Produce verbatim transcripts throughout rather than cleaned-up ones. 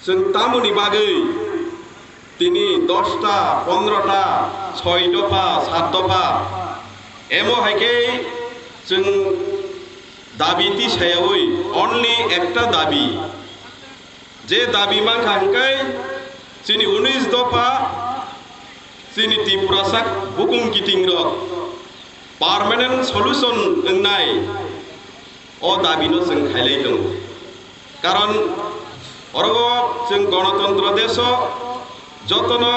Chwng tamoni bagwi tini dosta, pondrota, soi dopha, sat dopha, emo hai khe chwng dabi tisayaui only ekta dabi, je dabi mankha hwnkhe chini unis dopha chini Tiprasa bukung kiting rok permanent solution wngnai, o dabi no chwng khailai tongo. Karon oro chwng gonotontro deso jotono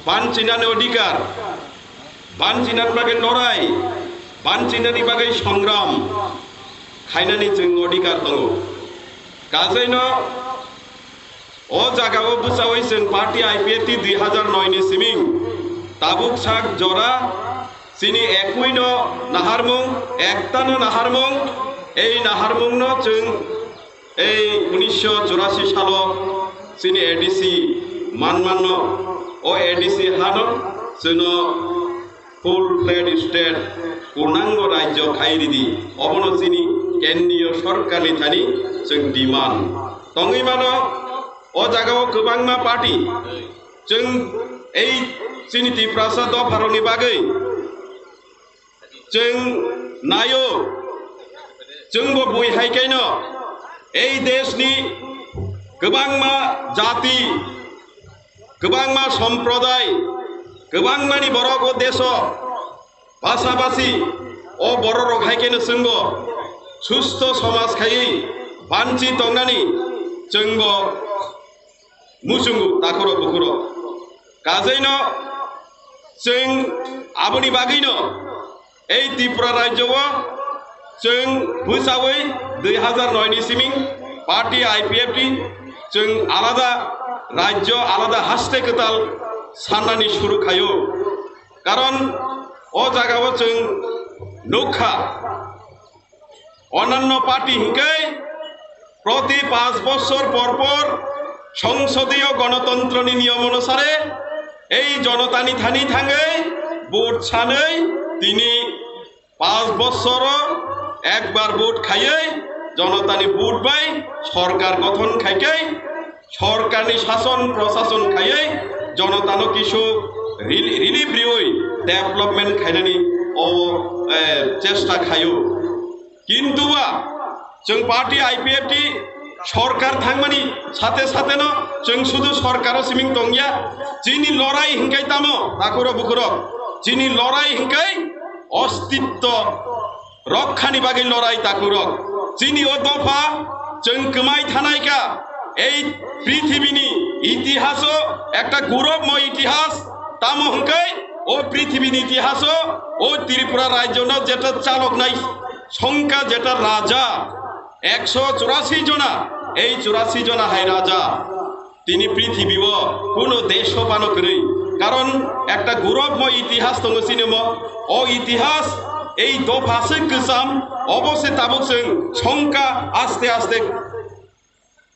banchinani odhikar, banchinani bagwi lorai, banchinani bagwi songram khainani chwng odhikar tongo. Kajaino o jagao bwchaui chwng party I P F T dui hazar noi ni siming tabuk sak jora chini ekui no naharmung, ekta no naharmung, ei naharmung no chwng ei unisho churasi salo chini A D C manmanno, o A D C hano chwngno full fledged state, purnango rajyo khai ridi. Obono chini kendriyo sorkarni thani chwng demand tongwi mano. O jagao kwbangma party chwng ei chini Tiprasa dopharokni bagwi chwng naio, chwngbo bui hai kaino ei deshni kwbangma jati, kwbangma somproday, kwbangmani borok o deso basa basi o bororok hai khe no chwngbo susto somaj khaiwi banchi tongnani chwngbo muchungo takhuro bukhuro. Kajaino chwng aboni bagwino ei Tripura rajyo o chwng bwchaui dui hazar noi ni siming party I P F T chwng alada rajyo, alada haste kwtal sannani suru khaio. Karon o jagao chwng nukha, onanno party hinkhe proti panch bochor por por songsodiyo gonotontroni niyom onusare ei jonotani thani thangwi vote sanwi tini panch bochoro ekbar vote khaiwi jonotani vote bai sorkar gothon khaikhai sorkarni sason prosason khaiwi jonotano kisu rel-, relief riwi development khainani o, eh, chesta khaio. Kintu ba chwng party I P F T sorkar thangmani sate sate no chwng sudu sorkaro siming tongya. Chini lorai hinkai tamo takuro bukurok, chini lorai hinkai ostitto rokhani bagwi lorai takurok. Chini o dopha chwng kwmai thanai kha. Ei prithibini itihaso ekta gurobmo itihas. Tamo hwnkhe o prithibini itihaso o Tripura rajyono jeta chaloknai songkha jeta raja ekso churasi jona, ei churasi jona hai raja tini prithibi o kuno desh phano kwrwi. Karon ekta gurobmo itihas tongo chini mo. O itihas ei dopha se kwcham, obo se tabuk chwng songkha aste aste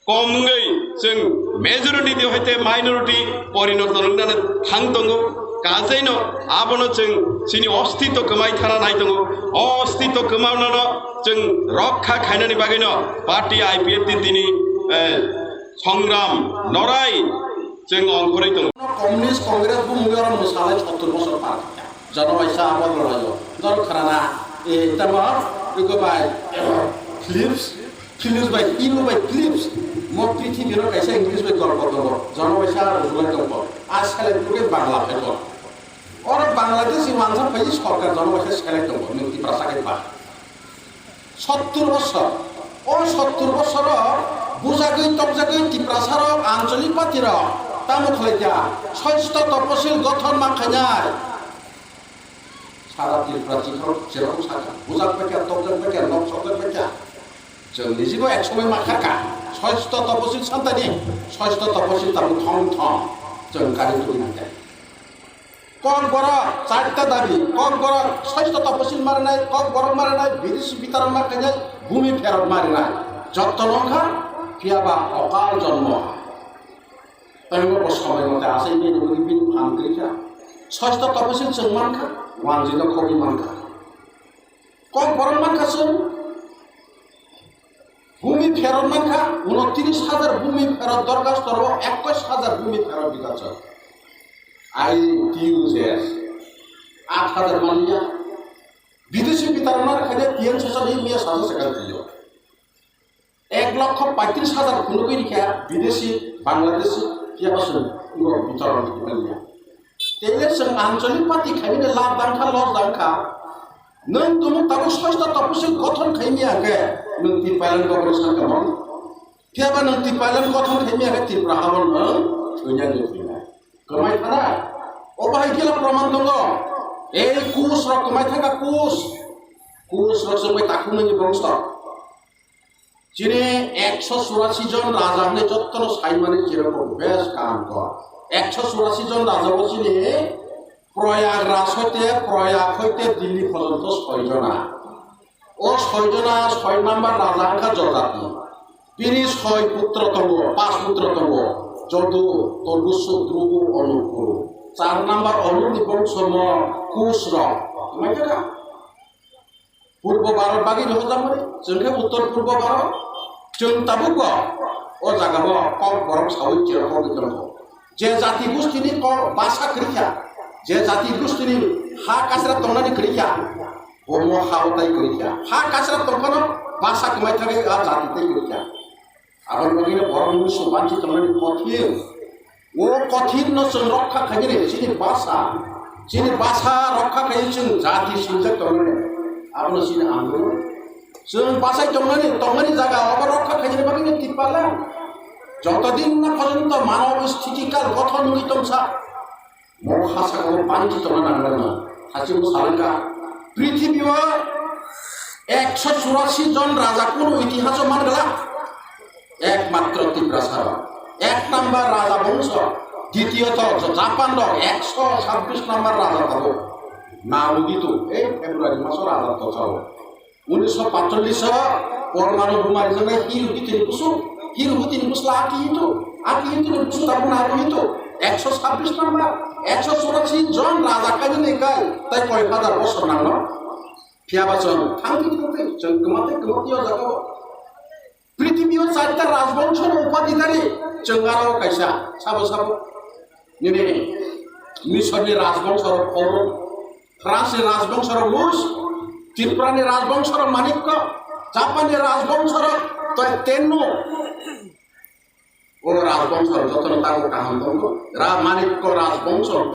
kom wngwi chwng majority ni hoite minority porinoto wngnani thang tongo. Kajaino abono chwng chini ostitto kwmai thana nai tongo. O ostitto kwmaunano chwng rokha khainani bagwino party I P F T tini, eh, songram lorai chwng ongkhorwi tongo. Communist Congress bumung oro mwsalai sottor bosor par kha. Jono waisa abo loraiyo. Dol kharana, eh, tamo, iko bai, Philips, Philips bai, Hero bai Philips. Mo prithibiro kaisa English bai golpo tongo. Jono waisa rujulai tongo. A select khe Bangla phai tongo. Oro Bangladesh ni wansa phai sorkar jono waisa select tongo. Nung Tiprasa khe ba. Sottur bosor. O sottur bosoro bujagwi tokjagwi Tiprasarok, ancholik partirok tamo khlaikha? Soisto toposil gothon mankhainai. Sara Tripura chikhorok cherok sakha, bujak paikha, tokjak paikha, nok sokjak paikha. Chwng nijibo ek somoi mankharkha. Soisto toposil santani, soisto toposil tabuk thong thong. Chwng kari tuli mankha. Kokborok charta dabi, Kokborok soisto toposil marinai, Kokborok marinai, bidesi bitaran marinai, bumi pherok marinai. Jotto wngkha, phiyaba okal jonmo. Tei bo somoi mote asai ni rwgwi bini phan kwrwi kha. Soisto toposil chwng mankha, wanjwino khogwi mankha. Kokborok mankha chwng. Bumi pherot mankha, unotris hajar bumi pherot dorkhas toro, ekkois hajar bumi pherot dikhachak. I T U J S, aat hajar manliya. Bidesi bitarma khaide tiyan sasa di miya sasa sekan tiyo. Ek lokho paitris hajar phunugwi rikha bidesi, Bangladeshi, phiya basung ngo bitaron manliya. Tele seng anchalik party khaimine lab dangkha, loss dangkha. Nwng tumung tabuk sosta toposi gothon khaimiya khe nwng Tipraland gobor sangkha mon. Phiya ba nwng Tipraland gothon khaimiya khe Tripura habon nwng thwinani thwinai. Kwmai thana. O bahai kila proman tongo. Ei kus rok kwmai thangkha kus. Kus rok se bai takhuk nani bongso. Chini ekso churasi jon raja hwnwi jottono saimani chirok bes kaham kok. Ekso churasi jon raja o chini Proyagraj hoite, Proyag hoite Delhi porjonto soi jona. O soi jona, soi number raja wngkha Jojati. Bini soi putro tongo, pas putro tongo. Jodu, Tolbusu, Drugu, Onuk, Kuru. Char number Onukni bongsomo Kus rok. Kwmai kha? Purbo Bharot bagwi rw hojak mani, chwng khe Uttor Purbo Bharot. Chwng tabukbo o jagao kok borok saui chirok kok tongkho. Je jati gustini kok basa kwrwi kha, je jati gustini ha kasra tongnani kwrwi kha, omo ha o tai kwrwi kha. Ha kasra tongphano basa kwmai thangwi a jati tei kwrwi kha. Aboni bagwino borokni bwswk banchi tongnani kothin. O kothinno chwng rokha khainani chini basa, chini basa rokha khainai chwng jati sinjak tongnani. Abono chini andolon. Chwng bachai tongnani, tongnani jaga obo rokha khainani bagwino Tipraland. Joto din na porjonto manob sthiti kal gothon wngwi tongsa, Mo ha saka o banchi tongna nangnai no. Hachwk bo salangkha, prithibi o ekso churasi jon raja kunu itihaso manglak? Ekmatro Tiprasa rok. Ek number raja bongso, ditiyoto Japan rok ekso sabbish number raja tabuk. Naruhito, ei February maso raja tosa o. Unisho patchollish o Pormanu buma rijak nai Hirohito ni busu, Hirohito ni busu la Akihito, Akihito ni busu tabuk Naruhito, ekso sabbish number, ekso churasi jon raja khainani kai, tai koi hajar bosor nangno? Phiya ba chwng thangwi thangwi chwng kwmatwi kwmatwi o jaga o. Prithibi o charta rajbongso no upadhidari chwng aro kaisa sabo sabo. Nini Misor ni rajbongso rok Phauro, France ni rajbongso rok Mus, Tripura ni rajbongso rok Manikko, Japan ni rajbongso rok Tenno. O rajbongso rok jotono tabuk kaham tongo. Ra Manikko rajbongso.